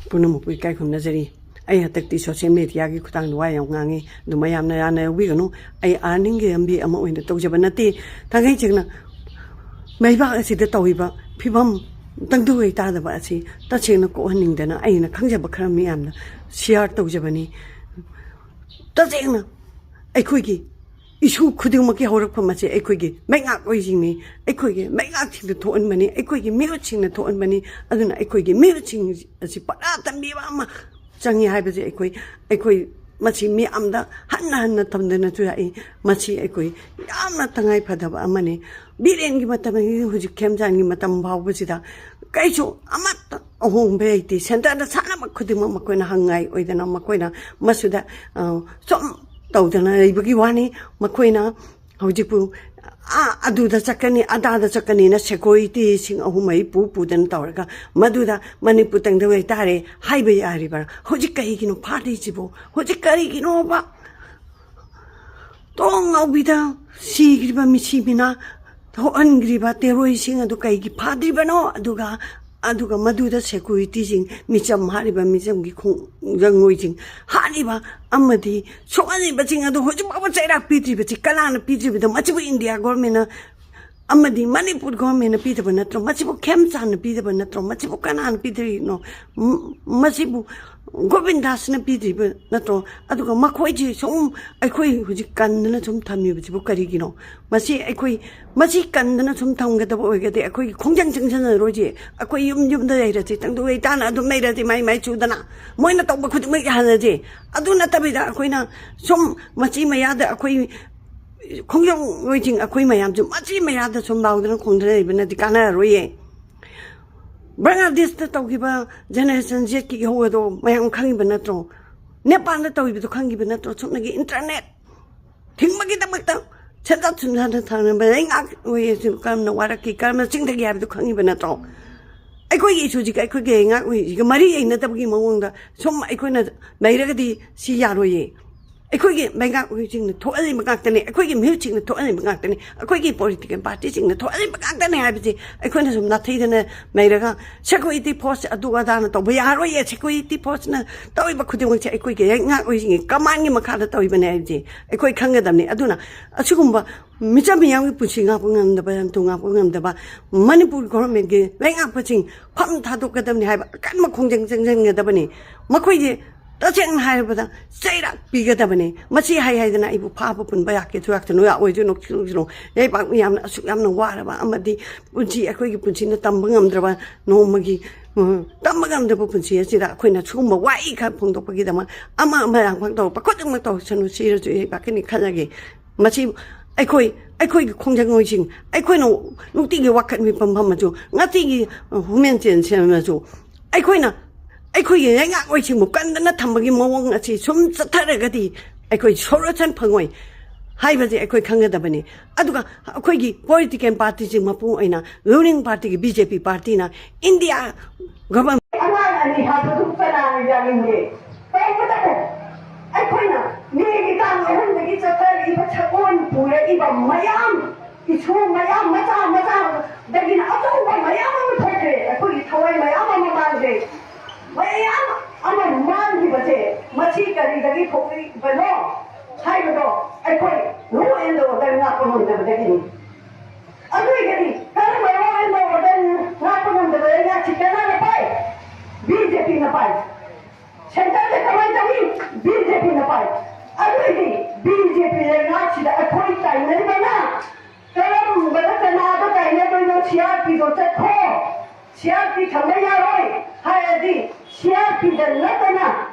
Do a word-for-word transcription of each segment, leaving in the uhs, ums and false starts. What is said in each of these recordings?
ꯄꯨꯝꯅꯃꯛꯄꯨ ꯏꯀꯥꯏ ꯈꯨꯝꯅꯖꯔꯤ꯫ ꯑꯩ ꯍꯟꯗꯛꯇꯤ ꯁꯣꯁꯤꯌꯦꯜ ꯃꯦꯗꯤꯌꯥꯒꯤ ꯈꯨꯠꯊꯥꯡꯗ ꯋꯥ ꯌꯥꯝ ꯉꯥꯡꯉꯤ, ꯑꯗꯨ ꯃꯌꯥꯝꯅ ꯌꯥꯝꯅ ꯂꯧꯕꯤꯒꯅꯨ꯫ ꯑꯩ ꯑꯥꯔꯅꯤꯡꯒꯤ ꯂꯝꯕꯤ ꯑꯃ ꯑꯣꯏꯅ ꯇꯧꯖꯕ ꯅꯠꯇꯦ꯫ ꯊꯥꯡꯒꯩ ꯁꯦꯡꯅ ꯂꯩꯕꯥꯛ ꯑꯁꯤꯗ ꯇꯧꯔꯤꯕ ꯐꯤꯕꯝ ꯇꯪꯗꯨ ꯂꯩꯇꯥꯗꯕ ꯑꯁꯤ ꯇꯁꯦꯡꯅ ꯀꯣꯛꯍꯟꯅꯤꯡꯗꯅ ꯑꯩꯅ ꯈꯪꯖꯕ ꯈꯔ ꯃꯤꯌꯥꯝꯅ ꯁꯤꯌꯥꯔ ꯇꯧꯖꯕꯅꯤ꯫ ꯇꯁꯦꯡꯅ ꯑꯩꯈꯣꯏꯒꯤ ꯏꯁꯨ ꯈꯨꯗꯤꯡꯃꯛꯀꯤ ꯍꯧꯔꯛꯐꯝ ꯑꯁꯤ ꯑꯩꯈꯣꯏꯒꯤ ꯃꯩꯉꯥꯛ ꯑꯣꯏꯁꯤꯡꯅꯤ꯫ ꯑꯩꯈꯣꯏꯒꯤ ꯃꯩꯉꯥꯛꯁꯤꯡꯅ ꯊꯣꯛꯍꯟꯕꯅꯤ, ꯑꯩꯈꯣꯏꯒꯤ ꯃꯤꯍꯨꯠꯁꯤꯡꯅ ꯊꯣꯛꯍꯟꯕꯅꯤ꯫ ꯑꯗꯨꯅ ꯑꯩꯈꯣꯏꯒꯤ ꯃꯤꯍꯨꯠꯁꯤꯡ ꯑꯁꯤ ꯄꯔꯥ ꯇꯝꯕꯤꯕ ꯑꯃ ꯆꯪꯉꯤ ꯍꯥꯏꯕꯁꯦ ꯑꯩꯈꯣꯏ, ꯑꯩꯈꯣꯏ ꯃꯁꯤ ꯃꯤꯌꯥꯝꯗ ꯍꯟꯅ ꯍꯟꯅ ꯊꯝꯗꯨꯅꯁꯨ ꯂꯥꯛꯏ꯫ ꯃꯁꯤ ꯑꯩꯈꯣꯏ ꯌꯥꯝꯅ ꯇꯉꯥꯏ ꯐꯗꯕ ꯑꯃꯅꯤ꯫ ꯕꯤꯔꯦꯟꯒꯤ ꯃꯇꯝꯗꯒꯤ ꯍꯧꯖꯤꯛ ꯈꯦꯝꯆꯥꯟꯒꯤ ꯃꯇꯝ ꯐꯥꯎꯕꯁꯤꯗ ꯀꯩꯁꯨ ꯑꯃꯠꯇ ꯑꯍꯣꯡꯕ ꯂꯩꯇꯦ꯫ ꯁꯦꯟꯇꯔꯗ ꯁꯥꯟꯅꯕ ꯈꯨꯗꯤꯡꯃꯛ ꯃꯈꯣꯏꯅ ꯍꯪꯉꯥꯏ ꯑꯣꯏꯗꯅ ꯃꯈꯣꯏꯅ ꯃꯁꯤꯗ, ꯑ, ꯁꯨꯝ ꯇꯧꯗꯅ ꯂꯩꯕꯒꯤ ꯋꯥꯅꯤ꯫ ꯃꯈꯣꯏꯅ ꯍꯧꯖꯤꯛꯄꯨ, ꯑꯥ, ꯑꯗꯨꯗ ꯆꯠꯀꯅꯤ, ꯑꯗꯥꯗ ꯆꯠꯀꯅꯤꯅ ꯁꯦꯀ꯭ꯌꯨꯔꯤꯇꯤꯁꯤꯡ ꯑꯍꯨꯝ ꯃꯔꯤ ꯄꯨ ꯄꯨꯗꯅ ꯇꯧꯔꯒ ꯃꯗꯨꯗ ꯃꯅꯤꯄꯨꯔ ꯇꯪꯗ ꯑꯣꯏꯇꯥꯔꯦ ꯍꯥꯏꯕ ꯌꯥꯔꯤꯕ꯭ꯔꯥ? ꯍꯧꯖꯤꯛ ꯀꯔꯤꯒꯤꯅꯣ ꯐꯥꯗ꯭ꯔꯤꯁꯤꯕꯣ? ꯍꯧꯖꯤꯛ ꯀꯔꯤꯒꯤꯅꯣꯕ? ꯇꯣꯡ ꯉꯥꯎꯕꯤꯗ ꯁꯤꯈ꯭ꯔꯤꯕ ꯃꯤꯁꯤ ꯃꯤꯅꯥ ꯊꯣꯛꯍꯟꯈ꯭ꯔꯤꯕ ꯇꯦꯔꯣꯔꯤꯁꯁꯤꯡ ꯑꯗꯨ ꯀꯩꯒꯤ ꯐꯥꯗ꯭ꯔꯤꯕꯅꯣ? ꯑꯗꯨꯒ, ꯑꯗꯨꯒ ꯃꯗꯨꯗ ꯁꯦꯀ꯭ꯌꯨꯔꯤꯇꯤꯁꯤꯡ, ꯃꯤꯆꯝ ꯍꯥꯠꯂꯤꯕ ꯃꯤꯆꯝꯒꯤ ꯈꯣꯡꯖꯪꯉꯣꯏꯁꯤꯡ ꯍꯥꯠꯂꯤꯕ ꯑꯃꯗꯤ ꯁꯣꯛꯍꯜꯂꯤꯕꯁꯤꯡ ꯑꯗꯨ ꯍꯧꯖꯤꯛ ꯐꯥꯎꯕ ꯆꯩꯔꯥꯛ ꯄꯤꯗ꯭ꯔꯤꯕꯁꯤ ꯀꯅꯥꯅ ꯄꯤꯗ꯭ꯔꯤꯕꯗꯣ? ꯃꯁꯤꯕꯨ ꯏꯟꯗꯤꯌꯥ ꯒꯣꯔꯃꯦꯟꯅ ꯑꯃꯗꯤ ꯃꯅꯤꯄꯨꯔ ꯒꯣꯔꯃꯦꯟꯅ ꯄꯤꯗꯕ ꯅꯠꯇ꯭ꯔꯣ? ꯃꯁꯤꯕꯨ ꯈꯦꯝꯆꯥꯟꯅ ꯄꯤꯗꯕ ꯅꯠꯇ꯭ꯔꯣ? ꯃꯁꯤꯕꯨ ꯀꯅꯥꯅ ꯄꯤꯗ꯭ꯔꯤꯅꯣ? ꯃ-, ꯃꯁꯤꯕꯨ ꯒꯣꯕꯤꯟꯗꯥꯁꯅ ꯄꯤꯗ꯭ꯔꯤꯕ ꯅꯠꯇ꯭ꯔꯣ? ꯑꯗꯨꯒ ꯃꯈꯣꯏꯁꯤ ꯁꯨꯝ ꯑꯩꯈꯣꯏ ꯍꯧꯖꯤꯛ ꯀꯟꯗꯅ ꯁꯨꯝ ꯊꯝꯃꯤꯕꯁꯤꯕꯨ ꯀꯔꯤꯒꯤꯅꯣ? ꯃꯁꯤ ꯑꯩꯈꯣꯏ, ꯃꯁꯤ ꯀꯟꯗꯅ ꯁꯨꯝ ꯊꯝꯒꯗꯕ ꯑꯣꯏꯔꯒꯗꯤ ꯑꯩꯈꯣꯏꯒꯤ ꯈꯣꯡꯖꯪ ꯆꯪꯁꯤꯟꯅꯔꯣꯏꯁꯦ꯫ ꯑꯩꯈꯣꯏ ꯌꯨꯝ ꯌꯨꯝꯗ ꯂꯩꯔꯁꯤ, ꯇꯪꯗꯨ ꯂꯩꯇꯥꯅ ꯑꯗꯨꯝ ꯂꯩꯔꯁꯤ, ꯃꯥꯏ ꯃꯥꯏ ꯆꯨꯗꯅ ꯃꯣꯏꯅ ꯇꯧꯕ ꯈꯨꯗꯤꯡꯃꯛ ꯌꯥꯍꯜꯂꯁꯤ꯫ ꯑꯗꯨ ꯅꯠꯇꯕꯤꯗ ꯑꯩꯈꯣꯏꯅ ꯁꯨꯝ ꯃꯆꯤ ꯃꯌꯥꯗ ꯑꯩꯈꯣꯏ ꯈꯣꯡꯖꯪ ꯑꯣꯏꯁꯤꯡ ꯑꯩꯈꯣꯏ ꯃꯌꯥꯝꯁꯨ ꯃꯆꯤ ꯃꯌꯥꯗ ꯁꯨꯝ ꯂꯥꯎꯗꯅ ꯈꯣꯡꯗꯅ ꯂꯩꯕꯅꯗꯤ ꯀꯥꯟꯅꯔꯔꯣꯏꯌꯦ꯫ ꯕꯪꯒ꯭ꯂꯥꯗꯦꯁꯇ ꯇꯧꯈꯤꯕ ꯖꯦꯅꯦꯔꯦꯁꯟ ꯖꯦꯠꯀꯤ ꯏꯍꯧ ꯑꯗꯣ ꯃꯌꯥꯝ ꯈꯪꯉꯤꯕ ꯅꯠꯇ꯭ꯔꯣ? ꯅꯦꯄꯥꯜꯗ ꯇꯧꯔꯤꯕꯗꯣ ꯈꯪꯉꯤꯕ ꯅꯠꯇ꯭ꯔꯣ? ꯆꯨꯝꯅꯒꯤ ꯏꯟꯇꯔꯅꯦꯠ ꯊꯤꯡꯕꯒꯤꯗꯃꯛꯇ ꯁꯦꯟꯖꯥ ꯊꯨꯝꯖꯥꯅ ꯊꯥꯅꯕ ꯂꯩꯉꯥꯛ ꯑꯣꯏꯌꯦ꯫ ꯁꯤ ꯀꯔꯝꯅ ꯋꯥꯔꯛꯈꯤ, ꯀꯔꯝꯅ ꯆꯤꯡꯊꯈꯤ ꯍꯥꯏꯕꯗꯨ ꯈꯪꯉꯤꯕ ꯅꯠꯇ꯭ꯔꯣ? ꯑꯩꯈꯣꯏꯒꯤ ꯏꯁꯨꯁꯤꯒ ꯑꯩꯈꯣꯏꯒꯤ ꯂꯩꯉꯥꯛ ꯑꯣꯏꯔꯤꯁꯤꯒ ꯃꯔꯤ ꯂꯩꯅꯗꯕꯒꯤ ꯃꯑꯣꯡꯗ ꯁꯨꯝ ꯑꯩꯈꯣꯏꯅ ꯂꯩꯔꯒꯗꯤ ꯁꯤ ꯌꯥꯔꯣꯏꯌꯦ꯫ ꯑꯩꯈꯣꯏꯒꯤ ꯂꯩꯉꯥꯛꯂꯣꯏꯁꯤꯡꯅ ꯊꯣꯛꯍꯜꯂꯤꯕ ꯉꯥꯛꯇꯅꯤ, ꯑꯩꯈꯣꯏꯒꯤ ꯃꯤꯍꯨꯠꯁꯤꯡꯅ ꯊꯣꯛꯍꯜꯂꯤꯕ ꯉꯥꯛꯇꯅꯤ, ꯑꯩꯈꯣꯏꯒꯤ ꯄꯣꯂꯤꯇꯤꯀꯦꯜ ꯄꯥꯔꯇꯤꯁꯤꯡꯅ ꯊꯣꯛꯍꯜꯂꯤꯕ ꯉꯥꯛꯇꯅꯤ ꯍꯥꯏꯕꯁꯤ ꯑꯩꯈꯣꯏꯅ ꯁꯨꯝ ꯅꯥꯊꯩꯗꯅ ꯂꯩꯔꯒ, ꯁꯦꯀ꯭ꯌꯨꯔꯤꯇꯤ ꯐꯣꯔꯁ ꯑꯗꯨ ꯑꯗꯥꯅ ꯇꯧꯕ ꯌꯥꯔꯣꯏꯌꯦ꯫ ꯁꯦꯀ꯭ꯌꯨꯔꯤꯇꯤ ꯐꯣꯔꯁꯅ ꯇꯧꯔꯤꯕ ꯈꯨꯗꯤꯡꯃꯛꯁꯦ ꯑꯩꯈꯣꯏꯒꯤ ꯂꯩꯉꯥꯛꯂꯣꯏꯁꯤꯡꯒꯤ ꯀꯃꯥꯟꯒꯤ ꯃꯈꯥꯗ ꯇꯧꯔꯤꯕꯅꯦ ꯍꯥꯏꯕꯁꯤ ꯑꯩꯈꯣꯏ ꯈꯪꯒꯗꯕꯅꯤ꯫ ꯑꯗꯨꯅ ꯑꯁꯤꯒꯨꯝꯕ ꯃꯤꯆꯝ ꯃꯤꯌꯥꯝꯒꯤ ꯄꯨꯟꯁꯤ ꯉꯥꯛꯄ ꯉꯝꯗꯕ, ꯂꯟ ꯊꯨꯝ ꯉꯥꯛꯄ ꯉꯝꯗꯕ ꯃꯅꯤꯄꯨꯔ ꯒꯣꯚꯔꯟꯃꯦꯟꯠꯀꯤ ꯂꯩꯉꯥꯛꯄꯁꯤꯡ ꯐꯝ ꯊꯥꯗꯣꯛꯀꯗꯕꯅꯤ ꯍꯥꯏꯕ ꯑꯀꯟꯕ ꯈꯣꯡꯖꯪ ꯆꯪꯁꯤꯟꯒꯗꯕꯅꯤ꯫ ꯃꯈꯣꯏꯁꯦ ꯇꯁꯦꯡꯅ ꯍꯥꯏꯔꯕꯗ ꯆꯩꯔꯥꯛ ꯄꯤꯒꯗꯕꯅꯤ꯫ ꯃꯁꯤ ꯍꯥꯏ ꯍꯥꯏꯗꯅ ꯑꯩꯕꯨ ꯐꯥꯕ ꯄꯨꯟꯕ ꯌꯥꯀꯦꯁꯨ ꯌꯥꯛꯁꯅꯨ, ꯌꯥꯛꯑꯣꯏꯁꯨ ꯅꯣꯛꯁꯅꯨ꯫ ꯂꯩꯕꯥꯛ ꯃꯤꯌꯥꯝꯅ ꯑꯁꯨꯛ ꯌꯥꯝꯅ ꯋꯥꯔꯕ ꯑꯃꯗꯤ ꯄꯨꯟꯁꯤ ꯑꯩꯈꯣꯏꯒꯤ ꯄꯨꯟꯁꯤꯅ ꯇꯝꯕ ꯉꯝꯗ꯭ꯔꯕ ꯅꯣꯡꯃꯒꯤ, ꯎꯝ, ꯇꯝꯕ ꯉꯝꯗ꯭ꯔꯕ ꯄꯨꯟꯁꯤ ꯑꯁꯤꯗ ꯑꯩꯈꯣꯏꯅ ꯁꯤꯒꯨꯝꯕ ꯋꯥꯍꯩ ꯈꯔ ꯐꯣꯡꯗꯣꯛꯄꯒꯤꯗꯃꯛ ꯑꯃ ꯑꯃ ꯂꯥꯡꯐꯥꯡ ꯇꯧꯔꯛꯄ ꯈꯨꯗꯤꯡꯃꯛ ꯇꯧꯔꯁꯅꯨ, ꯁꯤꯔꯁꯨ ꯂꯩꯕꯥꯛꯀꯤꯅꯤ ꯈꯜꯂꯒꯦ꯫ ꯃꯁꯤ ꯑꯩꯈꯣꯏ, ꯑꯩꯈꯣꯏꯒꯤ ꯈꯣꯡꯖꯪꯂꯣꯏꯁꯤꯡ, ꯑꯩꯈꯣꯏꯅ ꯅꯨꯡꯇꯤꯒꯤ ꯋꯥꯀꯠ ꯃꯤꯐꯝ ꯐꯝꯃꯁꯨ, ꯉꯁꯤꯒꯤ ꯍ꯭ꯌꯨꯃꯦꯟ ꯆꯦꯟ ꯁꯦꯝꯃꯁꯨ, ꯑꯩꯈꯣꯏꯅ ꯑꯩꯈꯣꯏꯒꯤ ꯂꯩꯉꯥꯛꯂꯣꯏꯁꯤꯡꯕꯨ ꯀꯟꯗꯅ ꯊꯝꯕꯒꯤ ꯃꯑꯣꯡ ꯑꯁꯤ ꯁꯨꯝ ꯆꯠꯊꯔꯒꯗꯤ ꯑꯩꯈꯣꯏ ꯁꯣꯂꯨꯁꯟ ꯐꯪꯉꯣꯏ ꯍꯥꯏꯕꯁꯦ ꯑꯩꯈꯣꯏ ꯈꯪꯒꯗꯕꯅꯤ꯫ ꯑꯗꯨꯒ ꯑꯩꯈꯣꯏꯒꯤ ꯄꯣꯂꯤꯇꯤꯀꯦꯜ ꯄꯥꯔꯇꯤꯁꯤꯡ, ꯃꯄꯨꯡ ꯑꯣꯏꯅ ꯔꯨꯂꯤꯡ ꯄꯥꯔꯇꯤꯒꯤ ꯕꯤ ꯖꯦ ꯄꯤ ꯄꯥꯔꯇꯤꯅ ꯏꯟꯗꯤꯌꯥ ꯒꯚꯔꯟꯃꯦꯟꯠ ꯑꯉꯥꯡ ꯑꯅꯤ ꯍꯥꯠꯄꯗꯨ ꯀꯅꯥꯅ ꯌꯥꯅꯤꯡꯒꯦ? ꯇꯧꯕꯇꯕꯨ ꯑꯩꯈꯣꯏꯅ ꯃꯦꯒꯤ ꯇꯥꯡ ꯑꯍꯨꯝꯗꯒꯤ ꯆꯠꯊꯔꯛꯏꯕ ꯁꯛꯑꯣꯟ ꯄꯨꯔꯛꯏꯕ ꯃꯌꯥꯝ, ꯏꯁꯨ ꯃꯌꯥꯝ, ꯃꯆꯥ ꯃꯆꯥꯗꯒꯤꯅ ꯑꯆꯧꯕ ꯃꯌꯥꯝ ꯑꯃ ꯊꯣꯛꯈ꯭ꯔꯦ꯫ ꯑꯩꯈꯣꯏꯒꯤ ꯊꯋꯥꯏ ꯃꯌꯥꯝ ꯑꯃ ꯃꯥꯡꯈ꯭ꯔꯦ꯫ ꯃꯌꯥꯝ ꯑꯃ ꯃꯥꯡꯈꯤꯕꯁꯦ ꯃꯁꯤ ꯀꯔꯤꯗꯒꯤ ꯊꯣꯛꯂꯤꯕꯅꯣ ꯍꯥꯏꯕꯗꯣ ꯑꯩꯈꯣꯏ law and order ꯉꯥꯛꯄ ꯉꯝꯗꯕꯗꯒꯤꯅꯤ꯫ ꯑꯗꯨ ꯑꯣꯏꯔꯒꯗꯤ ꯀꯔꯝꯕ law and order ꯉꯥꯛꯄ ꯉꯝꯗꯕ ꯂꯩꯉꯥꯛꯁꯤ ꯀꯅꯥꯅ ꯄꯥꯏ? ꯕꯤ ꯖꯦ ꯄꯤꯅ ꯄꯥꯏ꯫ ꯁꯦꯟꯇꯔꯗ ꯀꯃꯥꯏꯅ ꯇꯧꯏ? ꯕꯤ ꯖꯦ ꯄꯤꯅ ꯄꯥꯏ꯫ ꯑꯗꯨ ꯑꯣꯏꯔꯗꯤ ꯕꯤ ꯖꯦ ꯄꯤ ꯂꯩꯉꯥꯛꯁꯤꯗ ꯑꯩꯈꯣꯏ ꯇꯥꯏꯅꯔꯤꯕꯅ ꯀꯔꯝꯕꯗ, ꯀꯅꯥꯗ ꯇꯥꯏꯅꯗꯣꯏꯅꯣ? ꯁꯤ ꯑꯥꯔ ꯄꯤꯗꯣ ꯆꯠꯈ꯭ꯔꯣ, ꯁꯤ ꯑꯥꯔ ꯄꯤ ꯊꯝꯕ ꯌꯥꯔꯣꯏ ꯍꯥꯏꯔꯗꯤ ꯁꯤ ꯑꯥꯔ ꯄꯤꯗ ꯅꯠꯇꯅ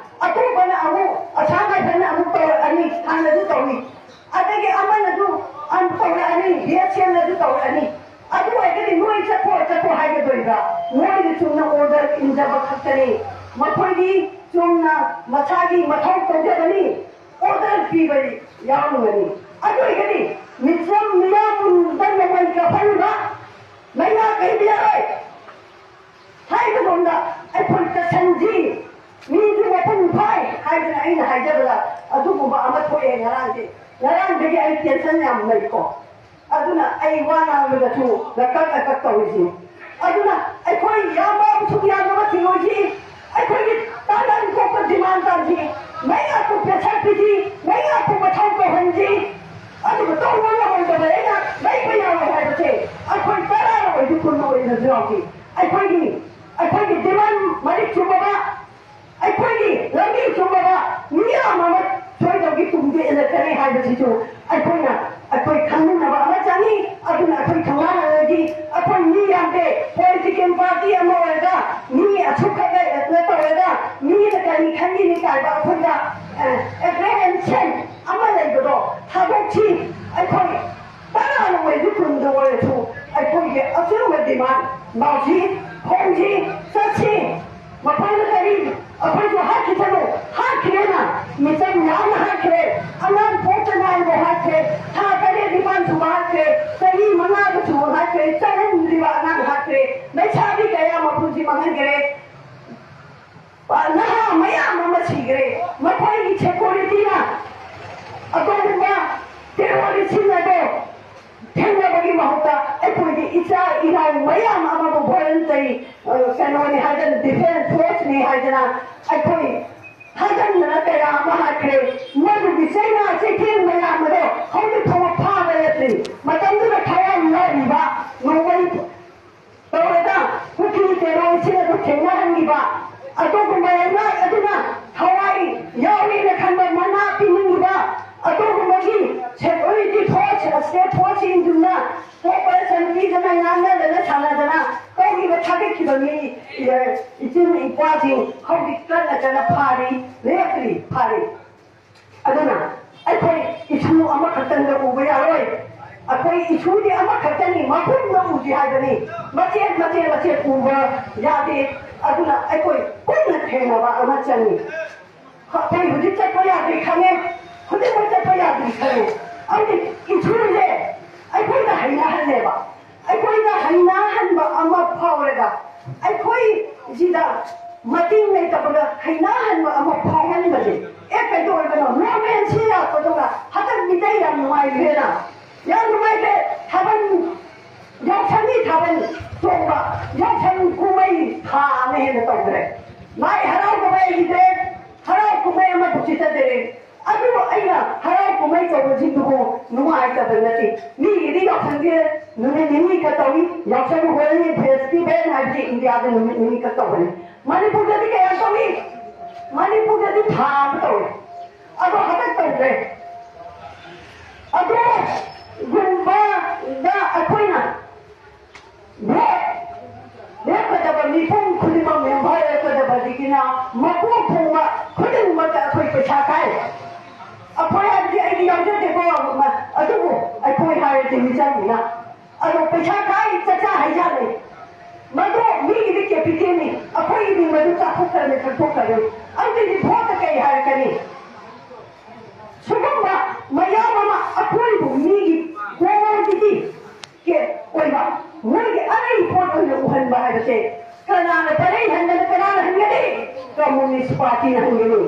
ꯑꯇꯣꯞꯄꯅ ꯑꯃꯨꯛ, ꯑꯁꯥꯝ ꯔꯥꯏꯐꯜꯅ ꯑꯃꯨꯛ ꯇꯧꯔꯛꯑꯅꯤ, ꯍꯥꯟꯅꯁꯨ ꯇꯧꯏ꯫ ꯑꯗꯒꯤ ꯑꯃꯅꯁꯨ ꯑꯃꯨꯛ ꯇꯧꯔꯛꯑꯅꯤ, ꯕꯤ ꯑꯦꯁ ꯑꯦꯐꯅꯁꯨ ꯇꯧꯔꯛꯑꯅꯤ꯫ ꯑꯗꯨ ꯑꯣꯏꯔꯒꯗꯤ ꯅꯣꯏ ꯆꯠꯈꯣ, ꯆꯠꯈꯣ ꯍꯥꯏꯒꯗꯣꯏꯕ꯭ꯔꯥ? ꯃꯣꯏꯗꯤ ꯆꯨꯝꯅ ꯑꯣꯔꯗꯔ ꯏꯟꯖꯕ ꯈꯛꯇꯅꯤ꯫ ꯃꯈꯣꯏꯗꯤ ꯆꯨꯝꯅ ꯃꯁꯥꯒꯤ ꯃꯊꯧ ꯇꯧꯖꯕꯅꯤ, ꯑꯣꯔꯗꯔ ꯄꯤꯕꯗꯤ ꯌꯥꯎꯔꯝꯒꯅꯤ꯫ ꯑꯗꯨ ꯑꯣꯏꯔꯒꯗꯤ ꯃꯤꯆꯝ ꯃꯤꯌꯥꯝꯗ ꯅꯣꯡꯃꯩ ꯀꯥꯞꯍꯟꯕ ꯂꯩꯉꯥꯛ ꯂꯩꯕ ꯌꯥꯔꯣꯏ꯫ ꯍꯥꯏꯕꯒꯨꯝꯅ ꯑꯩꯈꯣꯏ ꯆꯠꯁꯟꯁꯤ, ꯃꯤꯁꯨ ꯃꯄꯨꯡ ꯐꯥꯏ ꯍꯥꯏꯗꯅ ꯑꯩꯅ ꯍꯥꯏꯖꯕꯗ ꯑꯗꯨꯒꯨꯝꯕ ꯑꯃ ꯊꯣꯛꯑꯦ ꯉꯔꯥꯡꯁꯦ꯫ ꯉꯔꯥꯡꯗꯒꯤ ꯑꯩ ꯇꯦꯟꯁꯟ ꯌꯥꯝ ꯂꯩꯀꯣ꯫ ꯑꯗꯨꯅ ꯑꯩ ꯋꯥ ꯉꯥꯡꯕꯗꯁꯨ ꯂꯀꯛ ꯂꯀꯛ ꯇꯧꯔꯤꯁꯤ꯫ ꯑꯗꯨꯅ ꯑꯩꯈꯣꯏ ꯌꯥꯝꯕ ꯑꯃꯁꯨ ꯌꯥꯅꯕ ꯊꯤꯡꯉꯣꯏꯁꯤ꯫ ꯑꯩꯈꯣꯏꯒꯤ ꯇꯥꯗꯟ ꯊꯣꯛꯄ ꯗꯤꯃꯥꯟ ꯇꯥꯟꯁꯤ꯫ ꯃꯩ ꯉꯥꯛꯄ ꯄ꯭ꯔꯦꯁꯔ ꯄꯤꯁꯤ꯫ ꯃꯩ ꯉꯥꯛꯄ ꯃꯊꯧ ꯇꯧꯍꯟꯁꯤ꯫ ꯑꯗꯨꯒ ꯇꯧꯕ ꯉꯝꯍꯧꯗꯕ ꯑꯩꯅ ꯂꯩꯕ ꯌꯥꯔꯣꯏ ꯍꯥꯏꯕꯁꯦ ꯑꯩꯈꯣꯏ ꯇꯔꯥ ꯑꯣꯏꯔꯁꯨ ꯀꯨꯟ ꯑꯣꯏꯔꯁꯨ ꯌꯥꯎꯈꯤ꯫ ꯑꯩꯈꯣꯏꯒꯤ ꯑꯩꯈꯣꯏꯒꯤ ꯗꯤꯃꯥꯟ ꯃꯔꯤꯛ ꯆꯨꯝꯕ ꯑꯩꯈꯣꯏꯒꯤ ꯂꯝꯕꯤ ꯆꯨꯝꯕꯗ ꯃꯤꯌꯥꯝ ꯑꯃ ꯁꯣꯏꯗꯧꯒꯤ ꯇꯨꯡꯗ ꯏꯜꯂꯛꯀꯅꯤ ꯍꯥꯏꯕꯁꯤꯁꯨ ꯑꯩꯈꯣꯏꯅ ꯑꯩꯈꯣꯏ ꯈꯪꯃꯤꯟꯅꯕ ꯑꯃ ꯆꯪꯉꯤ꯫ ꯑꯗꯨꯅ ꯑꯩꯈꯣꯏ ꯊꯧꯅꯥ ꯂꯩꯔꯗꯤ ꯑꯩꯈꯣꯏ ꯃꯤ ꯌꯥꯝꯗꯦ, ꯄꯣꯂꯤꯇꯤꯀꯦꯜ ꯄꯥꯔꯇꯤ ꯑꯃ ꯑꯣꯏꯔꯒ ꯃꯤ ꯑꯁꯨꯛꯈꯛ ꯂꯩꯔꯒ ꯇꯧꯔꯒ ꯃꯤꯅ ꯀꯔꯤ ꯈꯟꯈꯤꯅꯤ ꯀꯥꯏꯕ ꯑꯩꯈꯣꯏꯗ ꯑꯦꯄ꯭ꯔꯤꯍꯦꯟꯁꯟ ꯑꯃ ꯂꯩꯕꯗꯣ ꯊꯥꯗꯣꯛꯁꯤ꯫ ꯑꯩꯈꯣꯏ ꯇꯔꯥꯅ ꯑꯣꯏꯔꯁꯨ ꯀꯨꯟꯗ ꯑꯣꯏꯔꯁꯨ ꯑꯩꯈꯣꯏꯒꯤ ꯑꯆꯨꯝꯕ ꯗꯤꯃꯥꯟ ꯂꯥꯎꯁꯤ, ꯈꯣꯡꯁꯤ, ꯆꯠꯁꯤ꯫ ꯃꯈꯣꯏꯅ ꯀꯔꯤ ꯑꯩꯈꯣꯏꯕꯨ ꯍꯥꯠꯈꯤꯁꯅꯨ, ꯍꯥꯠꯈꯤꯔꯦꯅ ꯃꯤꯆꯝ ꯌꯥꯝꯅ ꯍꯥꯠꯈ꯭ꯔꯦ꯫ ꯑꯉꯥꯡ ꯄꯣꯛꯇ ꯉꯥꯏꯔꯤꯕ ꯍꯥꯠꯈ꯭ꯔꯦ, ꯊꯥ ꯇꯔꯦꯠ ꯅꯤꯄꯥꯟ ꯁꯨꯕ ꯍꯥꯠꯈ꯭ꯔꯦ, ꯆꯍꯤ ꯃꯉꯥꯗ ꯁꯨꯕ ꯍꯥꯠꯈ꯭ꯔꯦ, ꯆꯍꯨꯝꯗ꯭ꯔꯤꯕ ꯑꯉꯥꯡ ꯍꯥꯠꯈ꯭ꯔꯦ, ꯂꯩꯁꯥꯕꯤ ꯀꯌꯥ ꯃꯄꯨꯟꯁꯤ ꯃꯥꯡꯍꯟꯈ꯭ꯔꯦ꯫ ꯅꯍꯥ ꯃꯌꯥꯝ ꯑꯃ ꯁꯤꯈ꯭ꯔꯦ꯫ ꯃꯈꯣꯏꯒꯤ ꯁꯦꯀ꯭ꯌꯨꯔꯤꯇꯤꯅ ꯑꯇꯣꯞꯄ ꯇꯦꯔꯣꯔꯤꯁꯁꯤꯡ ꯑꯗꯣ ꯊꯦꯡꯅꯕꯒꯤ ꯃꯍꯨꯠꯇ ꯑꯩꯈꯣꯏꯒꯤ ꯏꯆꯥ ꯏꯅꯥꯎ ꯃꯌꯥꯝ ꯑꯃꯕꯨ ꯚꯣꯂꯟꯇꯔꯤ ꯀꯩꯅꯣꯅꯤ ꯍꯥꯏꯗꯅ, ꯗꯤꯐꯦꯟꯁ ꯐꯣꯔꯁꯅꯤ ꯍꯥꯏꯗꯅ ꯑꯩꯈꯣꯏ ꯊꯥꯖꯟꯗꯅ ꯀꯌꯥ ꯑꯃ ꯍꯥꯠꯈ꯭ꯔꯦ꯫ ꯃꯗꯨꯒꯤ ꯆꯩꯅꯥ ꯆꯩꯊꯦꯡ ꯃꯌꯥꯝ ꯑꯗꯣ ꯍꯧꯖꯤꯛ ꯐꯥꯎꯕ ꯐꯥꯕ ꯅꯠꯇ꯭ꯔꯤ꯫ ꯃꯇꯝꯗꯨꯗ ꯈꯌꯥꯝ ꯌꯥꯎꯔꯤꯕ ꯅꯣꯡꯃꯩ ꯇꯧꯔꯒ ꯀꯨꯀꯤ ꯇꯦꯔꯣꯔꯤꯁꯁꯤꯡ ꯑꯗꯨ ꯊꯦꯡꯅꯍꯟꯈꯤꯕ ꯑꯗꯨꯒꯨꯝꯕ ꯂꯩꯉꯥꯛ ꯑꯗꯨꯅ ꯊꯋꯥꯏ ꯌꯥꯎꯔꯤꯅ ꯈꯟꯕ ꯃꯅꯥ ꯄꯤꯅꯤꯡꯉꯤꯕ ꯑꯗꯨꯒꯨꯝꯕꯒꯤ ꯁꯦꯀ꯭ꯌꯨꯔꯤꯇꯤ ꯐꯣꯔꯁ, ꯁ꯭ꯇꯦꯠ ꯐꯣꯔꯁꯁꯤꯡꯗꯨꯅ ꯀꯣꯑꯣꯄꯔꯦꯁꯟ ꯄꯤꯗꯅ ꯉꯥꯡꯅꯗꯅ ꯁꯥꯟꯅꯗꯅ ꯇꯧꯈꯤꯕ ꯊꯥꯒꯠꯈꯤꯕ ꯃꯤ ꯏꯆꯤꯟ ꯏꯄ꯭ꯋꯥꯁꯤꯡ ꯍꯧꯖꯤꯛ ꯀꯟꯅ ꯀꯟꯅ ꯐꯥꯔꯤ, ꯂꯦꯞꯇ꯭ꯔꯤ, ꯐꯥꯔꯤ꯫ ꯑꯗꯨꯅ ꯑꯩꯈꯣꯏ ꯏꯁꯨ ꯑꯃꯈꯛꯇꯪꯗ ꯎꯕ ꯌꯥꯔꯣꯏ꯫ ꯑꯩꯈꯣꯏ ꯏꯁꯨꯗꯤ ꯑꯃꯈꯛꯇꯅꯤ, ꯃꯄꯨꯝꯗ ꯎꯁꯤ ꯍꯥꯏꯕꯅꯤ꯫ ꯃꯆꯦꯠ ꯃꯆꯦꯠ ꯃꯆꯦꯠ ꯎꯕ ꯌꯥꯗꯦ꯫ ꯑꯗꯨꯅ ꯑꯩꯈꯣꯏ ꯄꯨꯟꯅ ꯊꯦꯡꯅꯕ ꯑꯃ ꯆꯪꯏ꯫ ꯑꯩꯈꯣꯏ ꯍꯧꯖꯤꯛ ꯆꯠꯄ ꯌꯥꯗ꯭ꯔꯤ ꯈꯪꯉꯦ, ꯍꯧꯖꯤꯛ ꯆꯠꯄ ꯌꯥꯗ꯭ꯔꯤ ꯈꯪꯉꯦ꯫ ꯑꯗꯨꯗꯤ ꯏꯁꯨꯁꯦ ꯑꯩꯈꯣꯏꯅ ꯍꯩꯅꯍꯜꯂꯦꯕ꯫ ꯑꯩꯈꯣꯏꯅ ꯍꯩꯅꯍꯟꯕ ꯑꯃ ꯐꯥꯎꯔꯒ ꯑꯩꯈꯣꯏꯁꯤꯗ ꯃꯇꯤꯡ ꯂꯩꯇꯕꯗ ꯍꯩꯅꯍꯟꯕ ꯑꯃ ꯐꯥꯎꯍꯟꯕꯁꯦ꯫ ꯑꯦ, ꯀꯩꯗꯧꯔꯕꯅꯣ? ꯅꯣꯔꯃꯦꯜꯁꯤ ꯂꯥꯛꯄꯗꯨꯒ ꯍꯟꯗꯛ ꯃꯤꯇꯩ ꯌꯥꯝ ꯅꯨꯡꯉꯥꯏꯈ꯭ꯔꯦꯅ꯫ ꯌꯥꯝ ꯅꯨꯡꯉꯥꯏꯈ꯭ꯔꯦ꯫ ꯊꯥꯕꯜ, ꯌꯥꯎꯁꯪꯒꯤ ꯊꯥꯕꯜ ꯆꯣꯡꯕ, ꯌꯥꯎꯁꯪ ꯀꯨꯝꯍꯩ ꯊꯥ ꯑꯃ ꯍꯦꯟꯅ ꯇꯧꯈ꯭ꯔꯦ꯫ ꯂꯥꯏ ꯍꯔꯥꯎꯕ ꯂꯩꯈꯤꯗ꯭ꯔꯦ, ꯍꯔꯥꯎ ꯀꯨꯝꯍꯩ ꯑꯃꯐꯥꯎ ꯆꯠꯊꯗ꯭ꯔꯦ꯫ ꯑꯗꯨꯕꯨ ꯑꯩꯅ ꯍꯔꯥꯎ ꯀꯨꯝꯍꯩ ꯇꯧꯕꯁꯤꯡꯗꯨꯕꯨ ꯅꯨꯡꯉꯥꯏꯇꯕ ꯅꯠꯇꯦ꯫ ꯃꯤꯒꯤꯗꯤ ꯌꯥꯎꯁꯪꯁꯦ ꯅꯨꯃꯤꯠ ꯅꯤꯅꯤ ꯈꯛ ꯇꯧꯏ꯫ ꯌꯥꯎꯁꯪ ꯍꯣꯂꯤ ꯐꯦꯁꯇꯤꯚꯦꯜ ꯍꯥꯏꯕꯁꯤ ꯏꯟꯗꯤꯌꯥꯗ ꯅꯨꯃꯤꯠ ꯅꯤꯅꯤ ꯈꯛ ꯇꯧꯕꯅꯤ꯫ ꯃꯅꯤꯄꯨꯔꯗꯗꯤ ꯀꯌꯥ ꯇꯧꯏ? ꯃꯅꯤꯄꯨꯔꯗꯗꯤ ꯊꯥ ꯑꯃ ꯇꯧꯏ꯫ ꯑꯗꯣ ꯍꯟꯗꯛ ꯇꯧꯗ꯭ꯔꯦ꯫ ꯑꯗꯨꯒꯨꯝꯕꯗ ꯑꯩꯈꯣꯏꯅ ꯚꯣꯠ ꯂꯦꯞꯀꯗꯕ ꯃꯤꯄꯨꯝ ꯈꯨꯗꯤꯡꯃꯛ, ꯃꯦꯝꯕꯔ ꯂꯦꯞꯀꯗꯕꯁꯤꯡꯁꯤꯅ ꯃꯀꯣꯛ ꯊꯣꯡꯕ ꯈꯨꯗꯤꯡꯃꯛꯇ ꯑꯩꯈꯣꯏ ꯄꯩꯁꯥ ꯈꯥꯏ꯫ ꯑꯩꯈꯣꯏ ꯍꯥꯏꯕꯗꯤ ꯑꯩꯗꯤ ꯌꯥꯎꯖꯗꯦꯀꯣ, ꯑꯗꯨꯕꯨ ꯑꯩꯈꯣꯏ ꯍꯥꯏꯔꯗꯤ ꯃꯤꯆꯪꯅꯤꯅ꯫ ꯑꯗꯣ ꯄꯩꯁꯥ ꯈꯥꯏ, ꯆꯥꯛꯆꯥ ꯍꯩꯖꯥꯟꯅꯩ꯫ ꯃꯗꯨ ꯃꯤꯒꯤꯗꯤ ꯀꯦꯄꯤꯇꯦꯜꯅꯤ, ꯑꯩꯈꯣꯏꯒꯤꯗꯤ ꯃꯗꯨ ꯆꯥꯊꯣꯛꯈ꯭ꯔꯅꯤ, ꯊꯛꯇꯣꯛꯈ꯭ꯔꯅꯤ꯫ ꯑꯗꯨꯗꯤ ꯚꯣꯠꯇ ꯀꯩ ꯍꯥꯏꯔꯛꯀꯅꯤ? ꯁꯤꯒꯨꯝꯕ ꯃꯌꯥꯝ ꯑꯃ ꯑꯩꯈꯣꯏꯕꯨ ꯃꯤꯒꯤ ꯀꯣꯃꯣꯗꯤꯇꯤ ꯀꯦ ꯑꯣꯏꯕ, ꯃꯣꯏꯒꯤ ꯑꯔꯩ ꯄꯣꯠ ꯑꯣꯏꯅ ꯎꯍꯟꯕ ꯍꯥꯏꯕꯁꯦ ꯀꯅꯥꯅ ꯄꯔꯩ ꯍꯟꯕꯗ ꯀꯅꯥꯅ ꯍꯟꯒꯅꯤ? ꯀꯝꯃꯨꯅꯤꯁ ꯄꯥꯔꯇꯤꯅ ꯍꯟꯒꯅꯤ꯫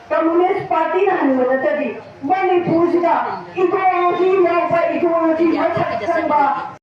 ꯀꯝꯃꯨꯅꯤꯁ ꯄꯥꯔꯇꯤꯅ ꯍꯟꯕ ꯅꯠꯇ꯭ꯔꯗꯤ ꯃꯅꯤꯄꯨꯔꯁꯤꯗ ꯏꯗꯤꯑꯣꯂꯣꯖꯤ ꯌꯥꯎꯕ, ꯏꯗꯤꯑꯣꯂꯣꯖꯤ ꯃꯁꯛ ꯈꯪꯕ